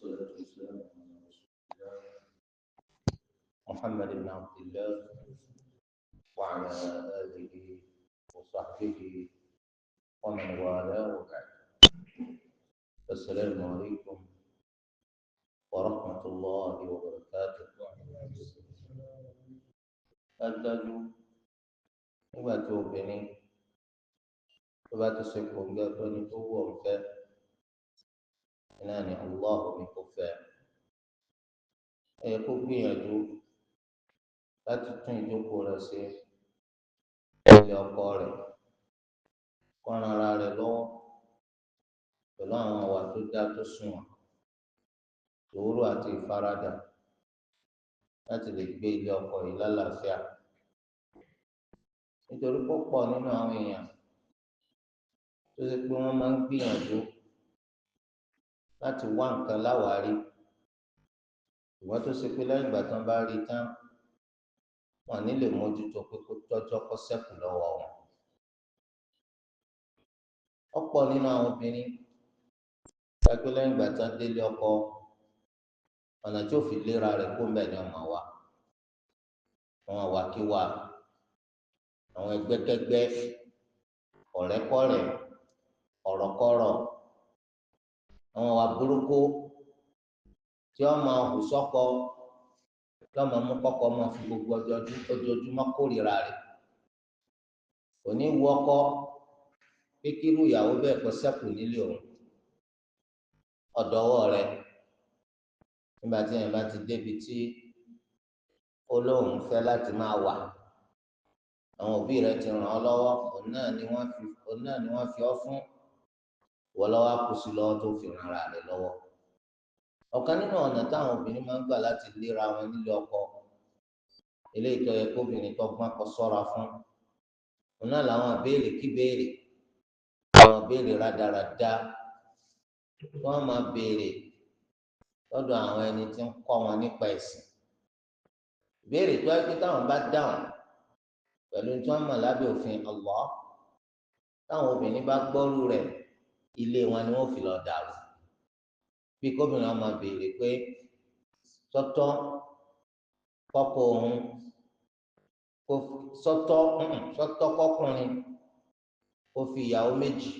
والصلاة والسلام على رسول الله محمد بن عبد الله وعلى آله وصحبه ومن والاه وبعد. السلام عليكم ورحمة الله وبركاته. Dájúdájú, nígbà tí obìnrin tó bá ti ṣe kòǹgẹ́ fẹ́ni tó wù ọ́ fẹ́, iná ni Allah ní kò fẹ́. Ẹ yẹ kó gbìyànjú láti tún ìjókòó rẹ̀ ṣe ilé ọkọ rẹ̀, kó ran ara rẹ̀ lọ́wọ́ pẹ̀lú àwọn àwà tó dáa tó sunwọ̀n, sùúrù àti ìfaradà láti lè gbé ilé ọkọ yìí lálàáfíà. Nítorí púpọ̀ nínú àwọn èèyàn tó ṣe pé wọ́n máa ń gbìyànjú láti wá nǹkan láwárí, ìwọ́n tó ṣe pé lẹ́yìn ìgbà tí wọ́n bá rí i tán, wọ́n ní lè mójútó pé kó tọ́jọ́ kó ṣẹ́kù lọ́wọ́ wọn. Ọ̀pọ̀ nínú àwọn obìnrin tó ṣe pé lẹ́yìn ìgbà tí wọ́n délé ọkọ, ọ̀nà tí ó fi léra rẹ̀ kó mbẹ̀ ni ọmọ wa, àwọn àwàkiwà, àwọn ẹgbẹ́kẹ́gbẹ́, ọ̀rẹ́kọ̀rẹ́, ọ̀rọ̀kọ̀rọ̀, àwọn àwà burúkú tí wọ́n máa hù sọ́kọ, tí wọ́n máa mú kọ́kọ́ máa fi gbogbo ojoojúmọ́ kórìíra rẹ̀. Kò ní wù ọkọ pé kírú ìyàwó bẹ́ẹ̀ kó ṣẹ́kù nílé òun. Ọ̀dọ́wọ́ rẹ̀ nígbà tí èèyàn bá ti débi tí ó lóun fẹ́ láti máa wà, àwọn òbí rẹ̀ ti ràn ọ́ lọ́wọ́, òun náà ni wọ́n fi ọ́ fún, wọ́n lọ́wọ́ kù sí lọ́wọ́ tó fi ràn ara rẹ̀ lọ́wọ́. Ọ̀kan nínú ọ̀nà táwọn obìnrin máa ń gbà láti léra wọn nílé ọkọ, eléyìí tó yẹ kóbìnrin tó gbọ́n kó ṣọ́ra fún, òun náà làwọn béèrè kí béèrè, àwọn béèrè rádaràda wọ́n máa béèrè lọ́dọ̀ àwọn ẹni tí ń kọ́ wọn nípa ẹ̀sìn. Ìbéèrè tó yẹ pé táwọn bá dáhùn pẹ̀lú tí wọ́n mọ̀ lábẹ́ òfin Allah, táwọn obìnrin bá gbọ́rú rẹ̀, ilé wọn ni wọ́n fi lọ dàrú. Bí gómìnà máa béèrè pé sọ́tọ̀ kọ́kọ́ òun, sọ́tọ̀ kọ́kùnrin kó fi ìyàwó méjì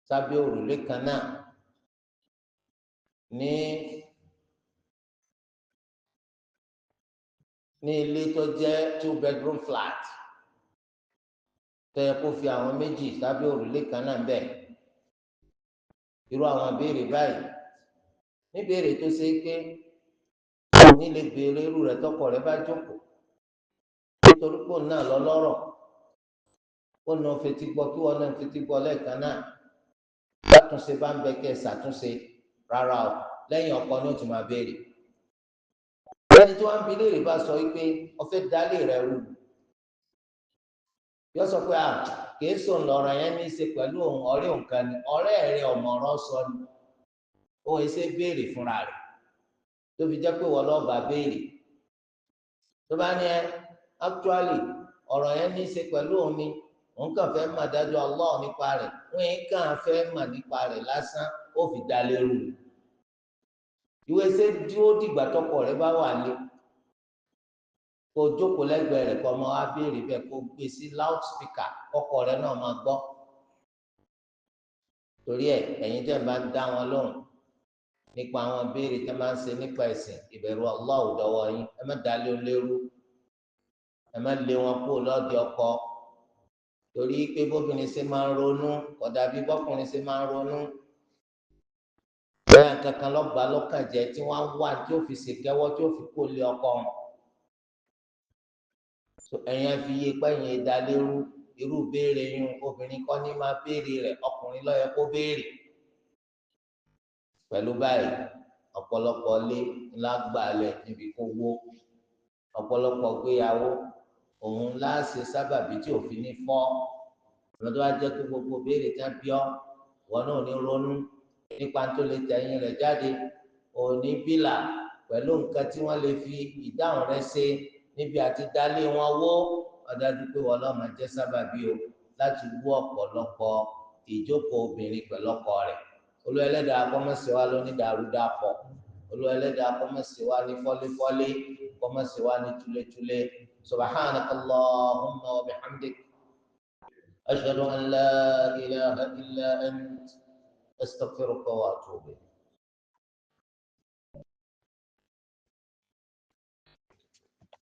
sábẹ́ òrùlé kan náà ní ilé tó jẹ́ 2 bedroom flat, tó yẹ kó fi àwọn méjì sábẹ́ òrùlé kan náà bẹ́ẹ̀. Irú àwọn béèrè báyìí, ní béèrè tó ṣe pé òní lè béèrè irú rẹ̀ tọkọ rẹ̀ bá jókòó, nítorí pé òun náà lọ lọ́rọ̀, ó nà fetí gbọ́ kí wọn náà fetí gbọ́ lẹ́ẹ̀kan náà. Látúnṣe bá ń bẹ kẹ́ ẹ ṣàtúnṣe, rárá o, lẹ́yìn ọkọ ni ó ti máa béèrè. Ẹni tí wọ́n ń bi léèrè bá sọ wípé ọfẹ́ dálé rẹ̀ rú, yọ sọ pé kìí sùn lọ́rọ̀ yẹn ní í ṣe pẹ̀lú òun, ọ̀rẹ́ òun kan ni, ọ̀rẹ́ rẹ̀ ọmọ ọ̀rọ̀ sọ ni, òun ṣe béèrè fúnra rẹ̀, tó fi jẹ́ pé wọ́n lọ́ọ́ bá béèrè. Tó bá ní ẹ actually ọ̀rọ̀ yẹn ní í ṣe pẹ̀lú òun ni, òun kàn fẹ́ mà dájọ́ Allah nípa rẹ̀, òun yẹn kàn fẹ́ mà nípa rẹ̀ lásán, ó fi dá lérú. Ìwé ṣe dúró dìgbà tọkọ rẹ̀ bá wà lé, kó jókòó lẹ́gbẹ̀ẹ́ rẹ̀, kó ọmọ wa béèrè bẹ́ẹ̀, kó gbé sí loudspeaker kọ́kọ rẹ̀ náà máa gbọ́. Torí ẹ̀, ẹ̀yin tẹ́ bá ń dá wọn lóhùn nípa àwọn béèrè tẹ́ máa ń ṣe nípa ẹ̀sìn, ìbẹ̀rù Allah ò dọ́wọ́ yín. Ẹ má dá lé lérú, ẹ má lé wọn kó lọ́ọ̀dẹ ọkọ, torí pé bóbìnrin ṣe máa ń ronú kò dàbí bọ́kùnrin ṣe máa ń ronú. Bẹ́ẹ̀ kankan lọ́ba lọ́kàn jẹ́ tí wọ́n wá tí ó fi ṣèkẹ́wọ́ tí ó fi kó lé ọkọ wọn. Ẹ̀yin fi iye pẹ́yìn ìdálérú, irú béèrè yín obìnrin kọ́ ní máa béèrè rẹ̀, ọkùnrin ló yẹ kó béèrè. Pẹ̀lú báyìí, ọ̀pọ̀lọpọ̀ lé ńlá gbàlẹ̀ níbi kó wó, ọ̀pọ̀lọpọ̀ gbéyàwó òun láṣẹ sábàbí tí òfin ní fọ́. Ìwọ́n tó bá jẹ́ pé gbogbo béèrè tí wọ́n bí ọ́, wọn náà ní ronú nípa tó lè tẹ̀yìn rẹ̀ jáde, òní bílà pẹ̀lú nǹkan tí wọ́n lè fi ìdáhùn rẹ̀ ṣe níbi àti dálé wọn wó, ọ̀dájú pé wọn lọ́ọ́ máa jẹ́ sábàbí o láti wú ọ̀pọ̀lọpọ̀ ìjókòó obìnrin pẹ̀lú ọkọ rẹ̀. Olúwa Ẹlẹ́dàá kó má ṣe wá lóní dàrúdàpọ̀. Olúwa Ẹlẹ́dàá kó má ṣe wá ní fọ́léfọ́lé, kó má ṣe wá ní túlétúlé. Subhanaka Allahumma wa bihamdik, ashhadu an la ilaha illa ant, astaghfiruka wa atubu ilayk.